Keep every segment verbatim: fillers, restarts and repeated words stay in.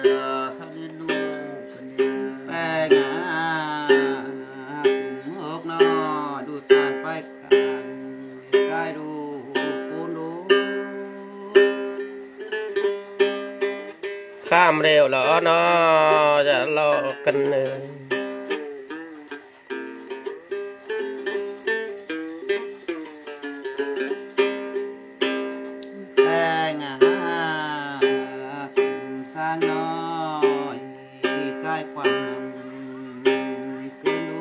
Ơ, khăn đi lu, khăn đi. Peng a, ốc no, đu tan pay khăn, cai đu, côn đu. Kham rêu lo no, ya lo khăn. Peng a, sang no, cai quảng, côn đu,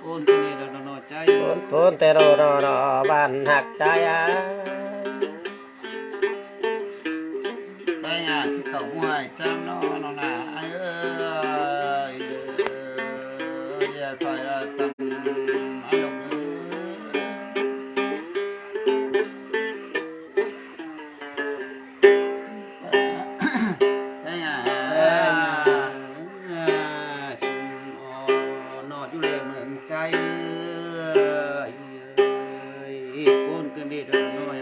côn đu, côn đu, côn đu, côn đu, bản hạc cai a. Peng a, chứ khảu ꞌmúa ꞌchăm ꞌnọ, ꞌnọ ꞌna, ai ơi, ơi, ơi, phải là tầm, ai lộc ơi. Peng a, peng a, ꞌnọ, ꞌnọ, dú lê mơng cai, ơi, côn cơn đi đó ꞌnọ a.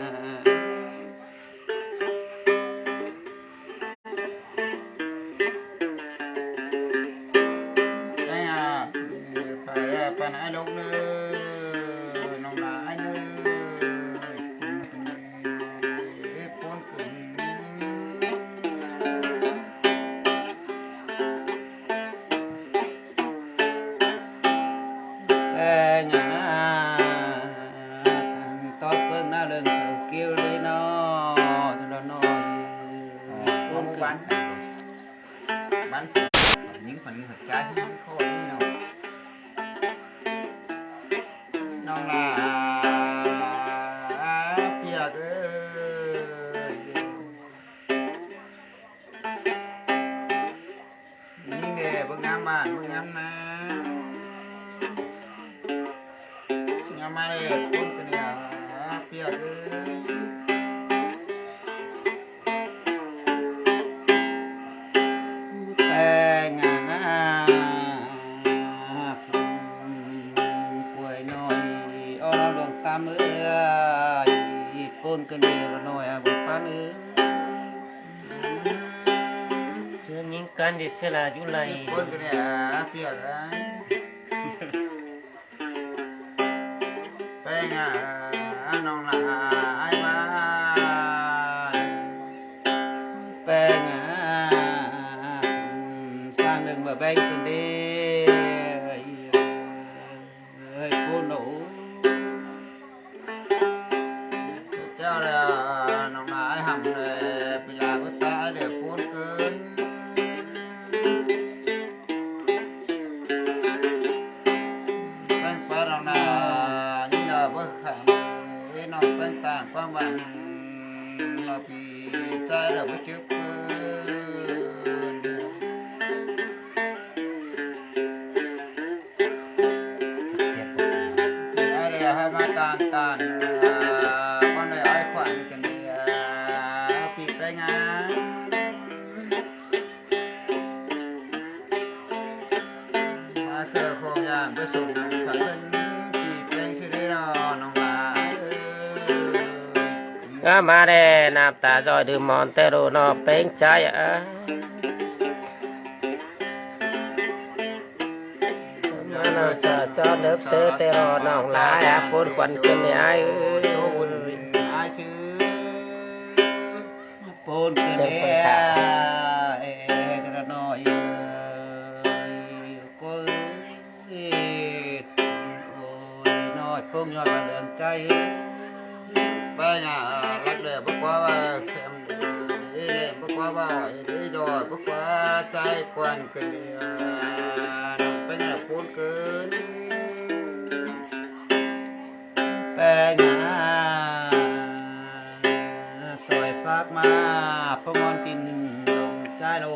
Peng a, phải, à, păn ai lộc ꞌnớ, ꞌnọng ꞌna ai ꞌnớ, côn cơn. Peng a, tót ꞌpơng ꞌná ꞌlớng khảu kiêu đê ꞌnọ, ꞌnọ ꞌnọ. Ơ, ꞌcốn ꞌmú ꞌcốn bắn. Bắn những phần hạt trái không có ꞌnị ꞌnọ. ꞌNọng ꞌna, à, ꞌpiếc ơi. ꞌNị ꞌnê, báu ngắm bản, báu ngắm ꞌná. Ngắm ꞌmá ꞌlê, ꞌcốn cơn đi, à, ꞌpiếc ơi. Peng a, quay ꞌnọi, ó ꞌlống tăm ơi, ꞌcốn cơn đi ꞌnọi, à, báu păn ơi. Chứ những căn thì chứ là dú lầy. Peng a, ꞌnọng ꞌna ai ꞌmá. Peng a, sang ꞌnưng ꞌmá peng cơn đi. Ơi, ꞌcốn ꞌnọ. Kéo đa, ꞌnọng ꞌna ai hẳn đa, pi ꞌla báu ta ai đa ꞌcốn cơn. Peng pá ꞌnọng ꞌna, ꞌnhính đa báu khẳng, ê, ꞌnọng peng tản ꞌquám bản, ꞌnọng pi ꞌchái đa báu chứp cơn. Ai đa hảư ꞌmá tản tản, à, ꞌcốn đa ai khuôn cơn đi, à, pi peng a. ꞌMá khơ khôm dản báu sung nẳng phản thân, pi peng sư đê ꞌnọ, ꞌnọng ꞌna. Ngắm ꞌmá đê, nắm ta ꞌdọi đưm món ꞌtẹ ꞌnọ ꞌnọng peng ꞌchái a. ꞌMá ꞌnọng sa ꞌchọ nớp sê ꞌtẹ ꞌnọ ꞌnọng lai a, ꞌcốn khuôn cơn đi ai ơi. ꞌCốn cơn đi ai, ê, ê, ê, ꞌnọi ơi, ôi, ôi, ꞌnọi, ꞌpông ꞌnọi bản ꞌlương ꞌchái ơi. Peng a, lắc đe báu ꞌquá ꞌva, khém đe báu ꞌquá ꞌva, ê, đe doi báu ꞌquá, ꞌchái khuôn cơn đi, à, ꞌnọng peng a ꞌcốn cơn. Peng a, soi phák ꞌmá, ꞌpứng ꞌmón kin lông ꞌchái ꞌnọ.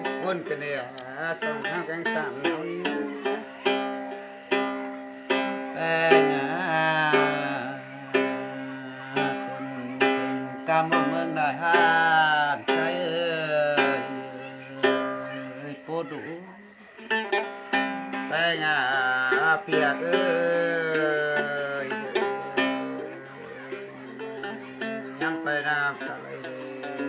ꞌCốn cơn đi, à, song hăng kéng sảng ꞌnọng. Peng a, ꞌcốn căm ꞌmướng Đại Hàn, ꞌchái ơi, ơi, ꞌcốn đu. Peng a, ꞌpiếc ơi, ꞌnhắng pay ꞌnạ ꞌcọ lai.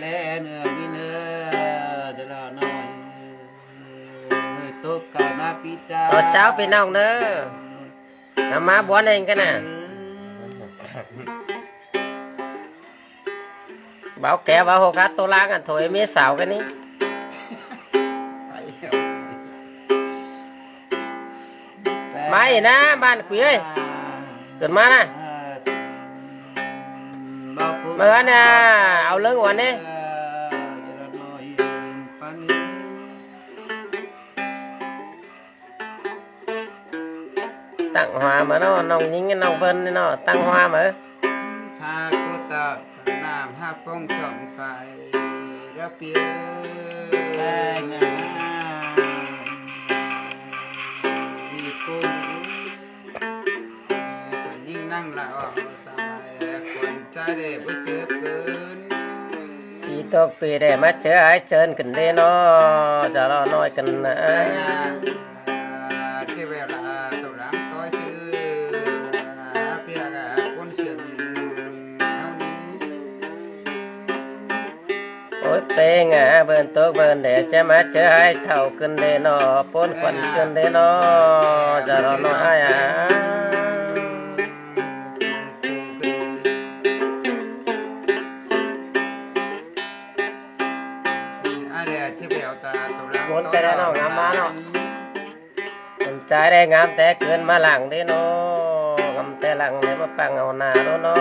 lé nưa ꞌmí nưa, ꞌdọ ꞌnọi. Tốc cảo ꞌna ꞌpi ꞌchá. Sổ cháo ꞌpi ꞌnọng ꞌnớ. Ngắm ꞌmá bón ꞌhêng cá nả. Báo kéo báo hô khát tô lang ăn thôi ꞌmí sáo cá ní. Mai ná, ꞌban quí ơi. Cơn ꞌmá ná. Mai ꞌhướn ná, au ꞌlớng uôn ꞌnị. Tặng hoa ꞌmá ꞌnọ, ꞌnọng ꞌnhính ꞌnọng ꞌvơn ꞌnị ꞌnọ, tặng hoa ꞌmá. Tha cô ta nàm ha phong trọng phải ra phía. Vì cô ꞌnhính năng là ở. ꞌPi tốc ꞌpi đảy ꞌmá ꞌchớ ải chơn cơn đê ꞌnọ, chả lo ꞌnọi cơn nả. Ôi, ꞌpéng ải, bươn tốc bươn đảy ꞌchớ ꞌmá ꞌchớ ải thảu cơn đê ꞌnọ, ꞌpốn khuôn cơn đê ꞌnọ, chả lo ꞌnọi ải ải. Bón té ꞌnọ, ngắm ꞌmá ꞌnọ. Con trai đé ngắm té cơn ꞌmá lăng đê ꞌnọ. Ngắm té lăng đê ꞌmá păng au nả đô ꞌnọ,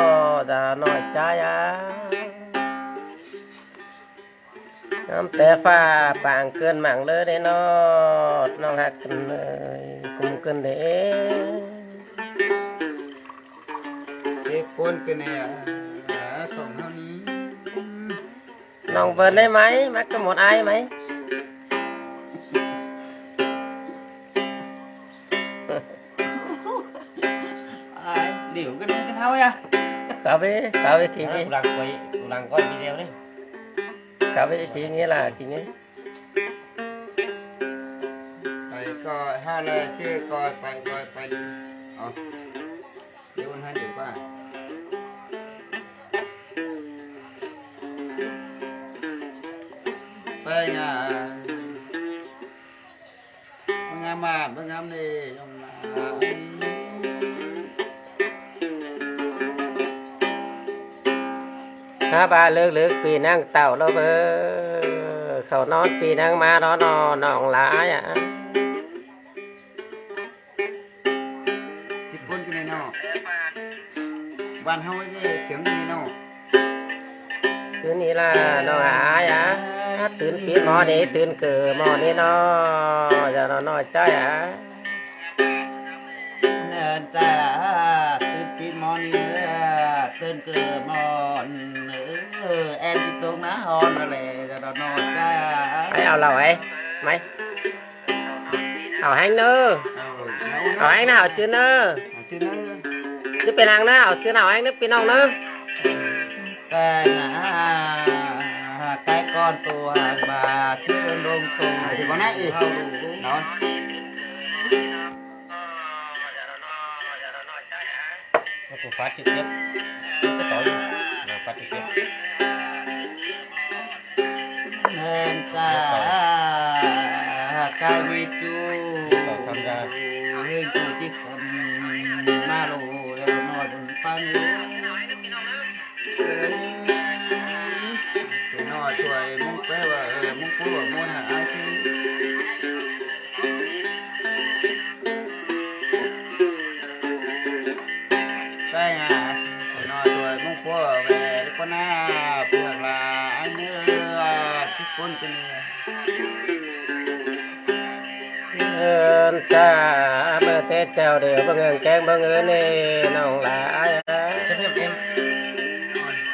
chả ꞌnọi ꞌchái ải. Ngắm té ꞌphạ păng cơn măng ꞌlớ đê ꞌnọ. ꞌNọng ꞌhặc cơn ơi, cúm cơn đê. Chếp ꞌpốn cơn đê, à, sỏng ꞌhướn. ꞌNọng ꞌvơn đé ꞌmí, ꞌmá cá một ai ꞌmí. Ai, điêu cơn, cơn ꞌháu ꞌnị. Cà phê, cà phê thì ꞌnị. Lăng quay, lăng quay video ꞌnị. Cà phê thì ꞌnị là thì ꞌnị. Phải coi, ha lê, chê coi, phải coi, phải. Ờ. Điêu ꞌhướn hăn điêu ꞌpá. Phải ngắm. Báu ngắm ꞌmá, báu ngắm đi, dong ꞌmá. ꞌMá ba lớc lớc ꞌpi ꞌnăng tảu ꞌlọ bơ. Khảu ꞌnón ꞌpi ꞌnăng ꞌmá đó ꞌnọ, ꞌnọng lai ải. Chếp ꞌpốn cơn đê ꞌnọ. Bản ꞌháu ꞌnị sướng cơn đê ꞌnọ. Tứn ꞌnị là ꞌnọng ải ải. Tứn pít ꞌmo ꞌnị, tứn cử ꞌmo ꞌnị ꞌnọ. Chả lo ꞌnọi ꞌchái ải. Nơn ꞌchái ải, tứn pít ꞌmo ꞌnị, tứn cử ꞌmo. Ơ, em ꞌchí tông ná hon ꞌnớ lẻ, chả lo ꞌnọi ꞌchái ải. Ải, au lảu ải. Mai. Hảu ꞌhéng ꞌnớ. Hảu ꞌhéng ꞌnớ, hảu ꞌchư ꞌnớ. ꞌChứ pên hăng ꞌnớ, hảu ꞌchư hảu ꞌhéng ꞌnớ, ꞌpi ꞌnọng ꞌnớ. Cái là cái con tù hàng mà chứ lông tù thì có nét gì. Đó. Nó cũng phát trực tiếp. Cái tối rồi. Nó phát trực tiếp. Nên ta cái vi chu tham gia. Hên chu chứ còn ma lù để mà nói đừng phá ngữ. Tụi nó chuối mông quế và, ờ, mông quế và môn hả ai xin. Cái à, tụi nó chuối mông quế và về con à, buộc là anh nhớ, à, chúc con cái này. Ơn ta, ꞌmá té chào để bưng hương kén bưng hương ꞌnị, ꞌnọng lai ải. Chấp nhận em.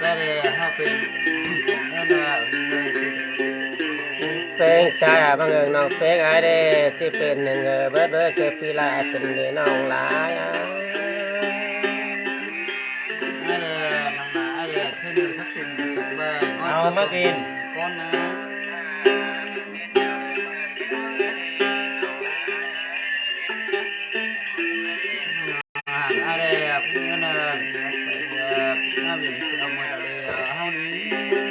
Cái này họ pên, nó là ꞌpéng ꞌchái à, bưng hương ꞌnọng ꞌpéng ải đê, ꞌchí pên hương, ơ, bớt bớt, ꞌchớ ꞌpi lai cơn đê ꞌnọng lai ải. Ai đê, ꞌnọng lai ải đê, xin được thất tình, thất bại. Au, ꞌmá kin. Con à. Ai đê, ꞌpứng ꞌnớ, ꞌpứng ꞌnớ, ꞌpứng ꞌnớ, ꞌpứng ꞌnớ, ꞌpứng ꞌnớ, ꞌpứng ꞌnớ, ꞌpứng ꞌnớ,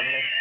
ꞌlẹo